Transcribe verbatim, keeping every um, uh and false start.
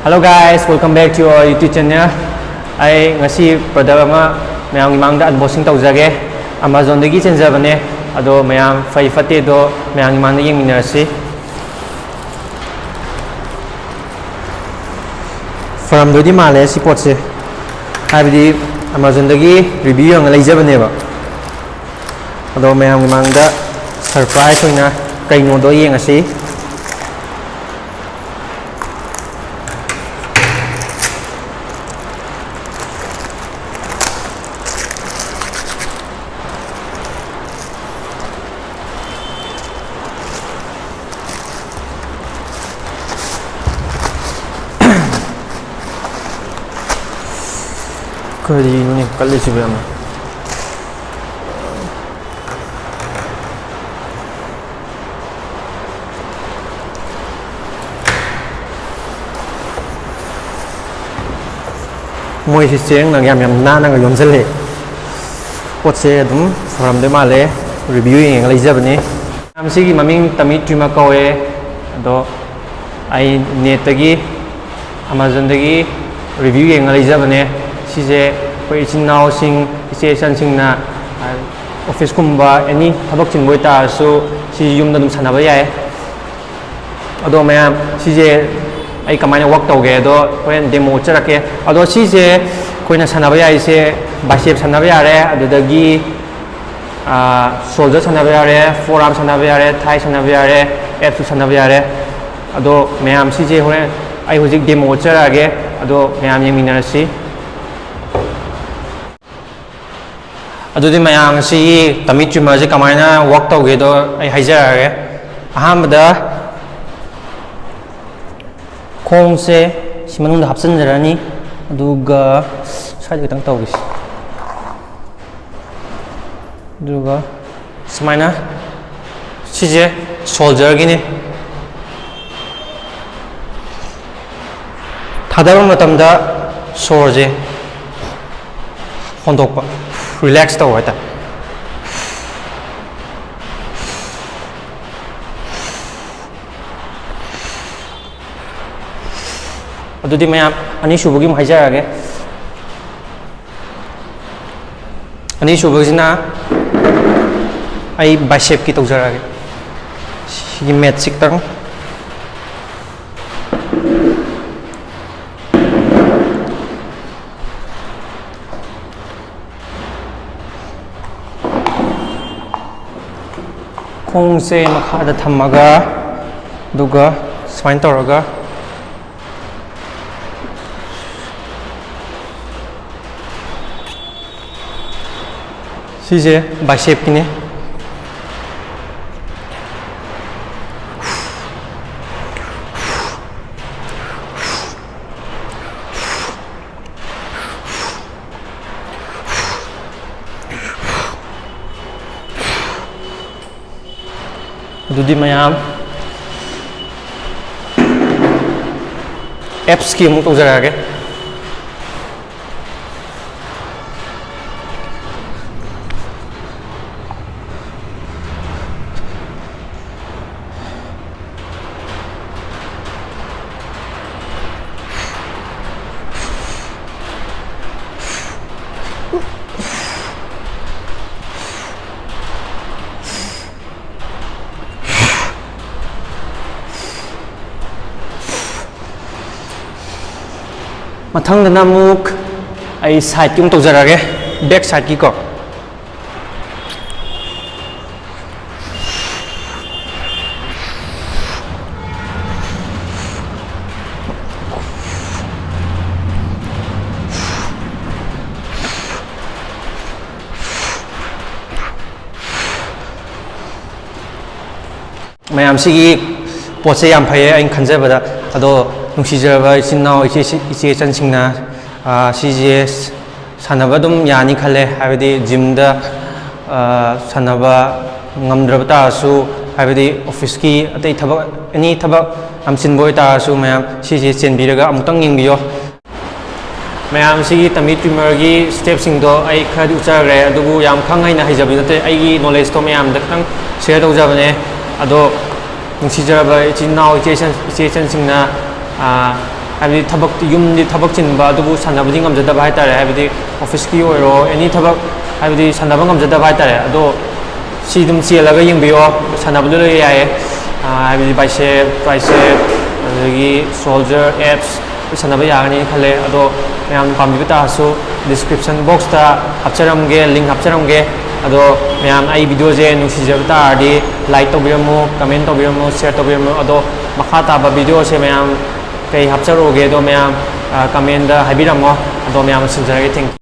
Hello guys, welcome back to our YouTube channel. ꯑꯩ ꯉꯁꯤ product ꯑꯃ ꯃꯌꯥꯝꯒꯤ ꯃꯥꯡꯗ unboxing ꯇꯧꯖꯒꯦ꯫ Amazonꯗꯒꯤ ꯆꯦꯟꯖꯕꯅꯦ, ꯑꯗꯣ ꯃꯌꯥꯝ ꯐꯩ ꯐꯠꯇꯦꯗꯣ ꯃꯌꯥꯝꯒꯤ ꯃꯥꯡꯗ ꯌꯦꯡꯃꯤꯟꯅꯔꯁꯤ꯫ ꯐꯔꯝꯗꯣꯏꯗꯤ ꯃꯥꯜꯂꯦ ꯁꯤ ꯄꯣꯠꯁꯦ, ꯍꯥꯏꯕꯗꯤ Amazonꯗꯒꯤ review ꯌꯦꯡꯉ ꯂꯩꯖꯕꯅꯦꯕ꯫ ꯑꯗꯣ ꯃꯌꯥꯝꯒꯤ ꯃꯥꯡꯗ surprise ꯑꯣꯏꯅ ꯀꯩꯅꯣꯗꯣ ꯌꯦꯡꯉꯁꯤ꯫ ꯀꯔꯤꯅꯣꯅꯦ ꯀꯜꯂꯤꯁꯤꯕꯨ ꯌꯥꯝꯅ? ꯃꯣꯏꯁꯤ ꯆꯦꯔꯪꯅ ꯌꯥꯝ ꯌꯥꯝ ꯅꯥꯟꯅꯒ ꯌꯣꯝꯁꯤꯜꯂꯦ꯫ ꯄꯣꯠꯁꯦ ꯑꯗꯨꯝ ꯐꯔꯝꯗꯣꯏ ꯃꯥꯜꯂꯦ, review ꯌꯦꯡꯉ ꯂꯩꯖꯕꯅꯤ꯫ ꯃꯌꯥꯝ ꯁꯤꯒꯤ ꯃꯃꯤꯡ ꯇꯃꯤ ꯇ꯭ꯔꯤꯃꯔ ꯀꯧꯋꯦ꯫ ꯑꯗꯣ ꯑꯩ netꯇꯒꯤ, Amazonꯗꯒꯤ review ꯌꯦꯡꯉ ꯂꯩꯖꯕꯅꯦ꯫ ꯁꯤꯁꯦ ꯑꯩꯈꯣꯏ ꯏꯆꯤꯟ ꯏꯅꯥꯎꯁꯤꯡ, ꯏꯆꯦ ꯏꯆꯟꯁꯤꯡꯅ officeꯀꯨꯝꯕ any ꯊꯕꯛ ꯆꯤꯟꯕ ꯑꯣꯏꯇꯥꯔꯁꯨ ꯁꯤ ꯌꯨꯝꯗ ꯑꯗꯨꯝ ꯁꯥꯟꯅꯕ ꯌꯥꯏ꯫ ꯑꯗꯣ ꯃꯌꯥꯝ, ꯁꯤꯁꯦ ꯑꯩ ꯀꯃꯥꯏꯅ work ꯇꯧꯒꯦ ꯑꯗꯣ ꯍꯣꯔꯦꯟ demo ꯎꯠꯆꯔꯛꯀꯦ꯫ ꯑꯗꯣ ꯁꯤꯁꯦ ꯑꯩꯈꯣꯏꯅ ꯁꯥꯟꯅꯕ ꯌꯥꯔꯤꯁꯦ bicep ꯁꯥꯟꯅꯕ ꯌꯥꯔꯦ, ꯑꯗꯨꯗꯒꯤ shoulder ꯁꯥꯟꯅꯕ ꯌꯥꯔꯦ, forearm ꯁꯥꯟꯅꯕ ꯌꯥꯔꯦ, thigh ꯁꯥꯟꯅꯕ ꯌꯥꯔꯦ, absꯁꯨ ꯁꯥꯟꯅꯕ ꯌꯥꯔꯦ꯫ ꯑꯗꯣ ꯃꯌꯥꯝ, ꯁꯤꯁꯦ ꯍꯣꯔꯦꯟ ꯑꯩ ꯍꯧꯖꯤꯛ demo ꯎꯠꯆꯔꯛꯑꯒꯦ, ꯑꯗꯣ ꯃꯌꯥꯝ ꯌꯦꯡꯃꯤꯟꯅꯔꯁꯤ꯫ ꯑꯗꯨꯗꯤ ꯃꯌꯥꯝ, ꯁꯤꯒꯤ ꯇꯃꯤ ꯇ꯭ꯔꯤꯃꯔꯁꯦ ꯀꯃꯥꯏꯅ work ꯇꯧꯒꯦꯗꯣ ꯑꯩ ꯍꯥꯏꯖꯔꯛꯑꯒꯦ꯫ ꯑꯍꯥꯟꯕꯗ ꯈꯣꯡꯁꯦ ꯁꯤ ꯃꯅꯨꯡꯗ ꯍꯥꯞꯆꯤꯟꯖꯔꯅꯤ, ꯑꯗꯨꯒ ꯁ꯭ꯋꯥꯏꯗ ꯈꯤꯇꯪ ꯇꯧꯒꯦꯁꯦ꯫ ꯑꯗꯨꯒ ꯁꯨꯃꯥꯏꯅ, ꯁꯤꯁꯦ shoulderꯒꯤꯅꯤ꯫ ꯊꯥꯗꯕ ꯃꯇꯝꯗ ꯁꯣꯔꯁꯦ ꯍꯣꯟꯗꯣꯛꯄ, relax ꯇꯧꯕ ꯍꯥꯏꯇꯥꯔꯦ꯫ ꯑꯗꯨꯗꯤ ꯃꯌꯥꯝ, ꯑꯅꯤꯁꯨꯕꯒꯤ ꯑꯃꯨꯛ ꯍꯥꯏꯖꯔꯛꯑꯒꯦ꯫ ꯑꯅꯤꯁꯨꯕꯁꯤꯅ ꯑꯩ ꯕꯥꯏꯁꯦꯞꯀꯤ ꯇꯧꯖꯔꯛꯑꯒꯦ꯫ ꯁꯤꯒꯤ ꯃꯦꯠꯁꯤ ꯈꯤꯇꯪ꯫ ꯈꯣꯡꯁꯦ ꯃꯈꯥꯗ ꯊꯝꯃꯒ, ꯑꯗꯨꯒ ꯁꯨꯃꯥꯏꯅ ꯇꯧꯔꯒ, ꯁꯤꯁꯦ ꯕꯥꯏꯁꯦꯞꯀꯤꯅꯦ꯫ ꯑꯗꯨꯗꯤ ꯃꯌꯥꯝ, ꯑꯦꯞꯁꯀꯤ ꯑꯃꯨꯛ ꯇꯧꯖꯔꯛꯑꯒꯦ꯫ ꯃꯊꯪꯗꯅ ꯑꯃꯨꯛ ꯑꯩ ꯁꯥꯏꯠꯀꯤ ꯑꯃꯨꯛ ꯇꯧꯖꯔꯛꯑꯒꯦ, ꯕꯦꯛ ꯁꯥꯏꯠꯀꯤꯀꯣ꯫ ꯃꯌꯥꯝ, ꯁꯤꯒꯤ ꯄꯣꯠꯁꯦ ꯌꯥꯝ ꯐꯩꯌꯦ ꯑꯩꯅ ꯈꯟꯖꯕꯗ꯫ ꯑꯗꯣ ꯅꯨꯡꯁꯤꯖꯔꯕ ꯏꯆꯤꯟ ꯏꯅꯥꯎ, ꯏꯆꯦ, ꯏꯆꯦ ꯏꯆꯟꯁꯤꯡꯅ, ꯑꯥ, ꯁꯤꯁꯦ ꯁꯥꯟꯅꯕ ꯑꯗꯨꯝ ꯌꯥꯅꯤ ꯈꯜꯂꯦ꯫ ꯍꯥꯏꯕꯗꯤ ꯖꯤꯝꯗ, ꯑꯥ, ꯁꯥꯟꯅꯕ ꯉꯝꯗ꯭ꯔꯕ ꯇꯥꯔꯁꯨ, ꯍꯥꯏꯕꯗꯤ ꯑꯣꯐꯤꯁꯀꯤ ꯑꯇꯩ ꯊꯕꯛ, ꯑꯦꯅꯤ ꯊꯕꯛ ꯌꯥꯝ ꯆꯤꯟꯕ ꯑꯣꯏꯇꯥꯔꯁꯨ, ꯃꯌꯥꯝ ꯁꯤꯁꯦ ꯆꯦꯟꯕꯤꯔꯒ ꯑꯃꯨꯛꯇꯪ ꯌꯦꯡꯕꯤꯌꯣ꯫ ꯃꯌꯥꯝ, ꯁꯤꯒꯤ ꯇꯝꯕꯤ ꯇ꯭ꯔꯤꯃꯔꯒꯤ ꯁ꯭ꯇꯦꯞꯁꯤꯡꯗꯣ ꯑꯩ ꯈꯔꯗꯤ ꯎꯠꯆꯈ꯭ꯔꯦ, ꯑꯗꯨꯕꯨ ꯌꯥꯝ ꯈꯪ ꯍꯩꯅ ꯍꯩꯖꯕꯗꯤ ꯅꯠꯇꯦ꯫ ꯑꯩꯒꯤ ꯅꯣꯂꯦꯖꯇꯣ ꯃꯌꯥꯝꯗ ꯈꯤꯇꯪ ꯁꯤꯌꯔ ꯇꯧꯖꯕꯅꯦ꯫ ꯑꯗꯣ ꯅꯨꯡꯁꯤꯖꯔꯕ ꯏꯆꯤꯟ ꯏꯅꯥꯎ, ꯏꯆꯦ ꯏꯆꯟ, ꯏꯆꯦ ꯏꯆꯟꯁꯤꯡꯅ, ꯑꯥ, ꯍꯥꯏꯕꯗꯤ ꯊꯕꯛ, ꯌꯨꯝꯗꯤ ꯊꯕꯛ ꯆꯤꯟꯕ, ꯑꯗꯨꯕꯨ ꯁꯥꯟꯅꯕꯗꯤ ꯉꯝꯖꯗꯕ ꯍꯥꯏꯇꯥꯔꯦ꯫ ꯍꯥꯏꯕꯗꯤ ꯑꯣꯐꯤꯁꯀꯤ ꯑꯣꯏꯔꯣ, ꯑꯦꯅꯤ ꯊꯕꯛ, ꯍꯥꯏꯕꯗꯤ ꯁꯥꯟꯅꯕ ꯉꯝꯖꯗꯕ ꯍꯥꯏꯇꯥꯔꯦ꯫ ꯑꯗꯣ ꯁꯤ ꯑꯗꯨꯝ ꯆꯦꯜꯂꯒ ꯌꯦꯡꯕꯤꯌꯣ, ꯁꯥꯟꯅꯕꯗ ꯂꯣꯏ ꯌꯥꯏꯌꯦ꯫ ꯑꯥ, ꯍꯥꯏꯕꯗꯤ bicep, tricep, ꯑꯗꯨꯗꯒꯤ shoulder, abs ꯁꯥꯟꯅꯕ ꯌꯥꯒꯅꯤ ꯈꯜꯂꯦ꯫ ꯑꯗꯣ ꯃꯌꯥꯝ ꯄꯥꯝꯕꯤꯕ ꯇꯥꯔꯁꯨ description box ꯇ ꯍꯥꯞꯆꯔꯝꯒꯦ, link ꯍꯥꯞꯆꯔꯝꯒꯦ꯫ ꯑꯗꯣ ꯃꯌꯥꯝ ꯑꯩ video ꯁꯦ ꯅꯨꯡꯁꯤꯖꯕ ꯇꯥꯔꯗꯤ like ꯇꯧꯕꯤꯔꯝꯃꯨ, comment ꯇꯧꯕꯤꯔꯝꯃꯨ, share ꯇꯧꯕꯤꯔꯝꯃꯨ꯫ ꯑꯗꯣ ꯃꯈꯥ ꯇꯥꯕ video ꯁꯦ ꯃꯌꯥꯝ ꯀꯩ ꯍꯥꯞꯆꯔꯛꯎꯒꯦꯗꯣ ꯃꯌꯥꯝ, ꯑ, comment ꯇ ꯍꯥꯏꯕꯤꯔꯝꯃꯣ꯫ ꯑꯗꯣ ꯃꯌꯥꯝ ꯁꯤꯟꯖꯔꯒꯦ꯫ Thank you꯫